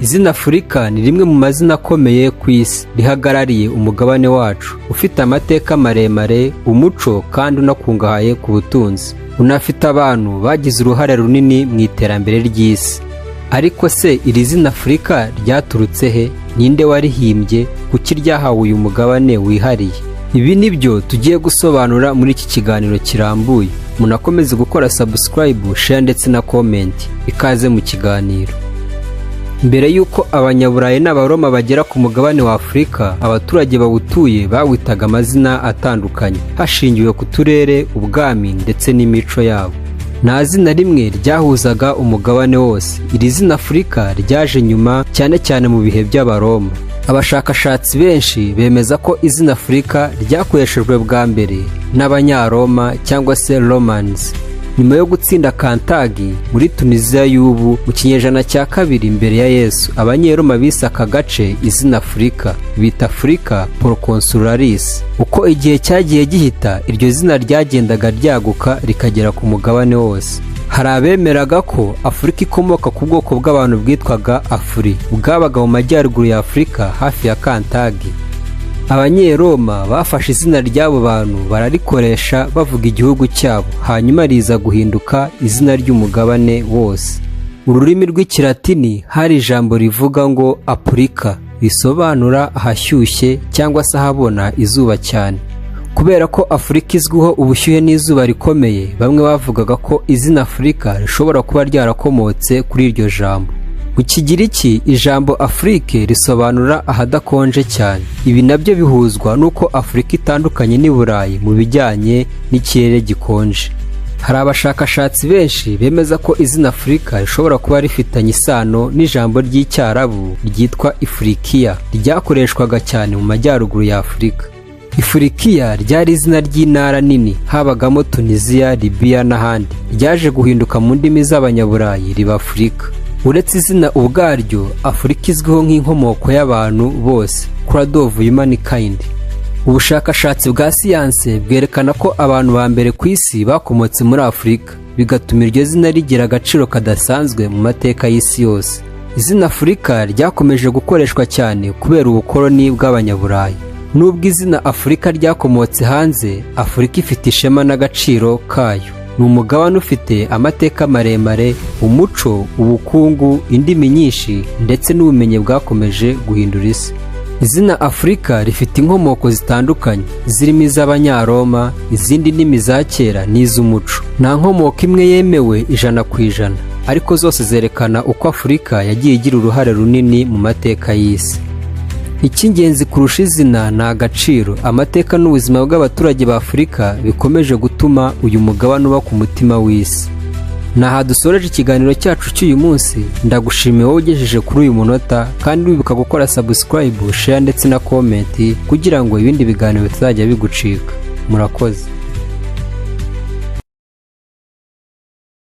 Izina Afurika ni rimwe mu mazina akomeye ku isi. Rihagarariye umugabane wacu ufite amateka maremare, umuco kandi unakungahaye ku butunzi, unafite abantu bagize uruhare runini mu iterambere ry'isi. Ariko se iri zina Afurika ryaturutse he? Ninde warihimbye? Kuki ryahawe uyu mugabane wihariye? Ibi ni byo tugiye gusobanura muri iki kiganiro kirambuye. Munakomeze gukora subscribe, share ndetse na comment. Ikaze mu kiganiro. Mbere y'uko Abanyaburayi n'Abaroma bagera ku mugabane wa Afurika, abaturage bawutuye bawitaga amazina atandukanye hashingiwe ku turere, ubwami ndetse n'imico yabo. Nta zina rimwe ryahuzaga umugabane wose. Iri zina Afurika ryaje nyuma, cyane cyane mu bihe by'Abaroma. Abashakashatsi benshi bemeza ko izina Afurika ryakoreshejwe bwa mbere n'Abanyaroma cyangwa se Romans, nyuma yo gutsinda Kantagi muri Tunisiya y'ubu mu kinyejana cya 2 mbere ya Yesu. Abanyeroma bise aka gace izina Afurika, bita Afurika Proconsularis. Uko igihe cyagiye gihita, iryo zina ryagendaga ryaguka rikagera ku mugabane wose. Hari abemeraga ko Afurika ikomoka ku bwoko bw'abantu bwitwaga Afuri, bwabaga mu majyaruguru ya Afurika hafi ya Kantagi. Abanyeroma bafashe izina ry'abo bantu bararikoresha bavuga igihugu cyabo, hanyuma riza guhinduka izina ry'umugabane wose. Mu rurimi rw'Ikilatini hari ijambo rivuga ngo "Apurika", risobanura ahashyushye cyangwa se ahabona izuba cyane. Kubera ko Afurika izwiho ubushyuhe n'izuba rikomeye, bamwe bavugaga ko izina Afurika rishobora kuba ryarakomotse kuri iryo jambo. Mu Kigiriki, ijambo Afrique risobanura ahadakonje cyane. Ibi nabyo bihuzwa n'uko Afurika itandukanye n'i Burayi mu bijyanye n'ikirere gikonje. Hari abashakashatsi benshi bemeza ko izina Afurika rishobora kuba rifitanye isano n'ijambo ry'Icyarabu ryitwa Ifurikiya, ryakoreshwaga cyane mu majyaruguru ya Afurika. Ifurikiya ryari izina ry'intara nini habagamo Tunisiya, Libiya n'ahandi. Ryaje guhinduka mu ndimi z'Abanyaburayi riba Afurika. Uretse izina ubwaryo, Afurika izwiho nk'inkomoko y'abantu bose, cradle of humankind. Ubushakashatsi bwa siyanse bwerekana ko abantu ba mbere ku isi bakomotse muri Afurika, bigatuma iryo zina rigira agaciro kadasanzwe mu mateka y'isi yose. Izina Afurika ryakomeje gukoreshwa cyane kubera ubukoloni bw'Abanyaburayi. Nubwo izina Afurika ryakomotse hanze, Afurika ifite ishema n'agaciro kayo. Ni umugabane ufite amateka maremare, umuco, ubukungu, indimi nyinshi ndetse n'ubumenyi bwakomeje guhindura isi. Izina Afurika rifite inkomoko zitandukanye, zirimo iz'Abanyaroma, izindi ndimi za kera n'iz'umuco. Nta nkomoko imwe yemewe 100%, ariko zose zerekana uko Afurika yagiye igira uruhare runini mu mateka y'isi. Icy'ingenzi kurusha izina ni agaciro, amateka n'ubuzima bw'abaturage ba Afurika bikomeje gutuma uyu mugabane uba ku mutima w'isi. Ni aha dusoreje ikiganiro cyacu cy'uyu munsi. Ndagushimiye wowe ugejeje kuri uyu munota, kandi wibuka gukora subscribe, share ndetse na comment kugira ngo ibindi biganiro bitazajya bigucika. Murakoze.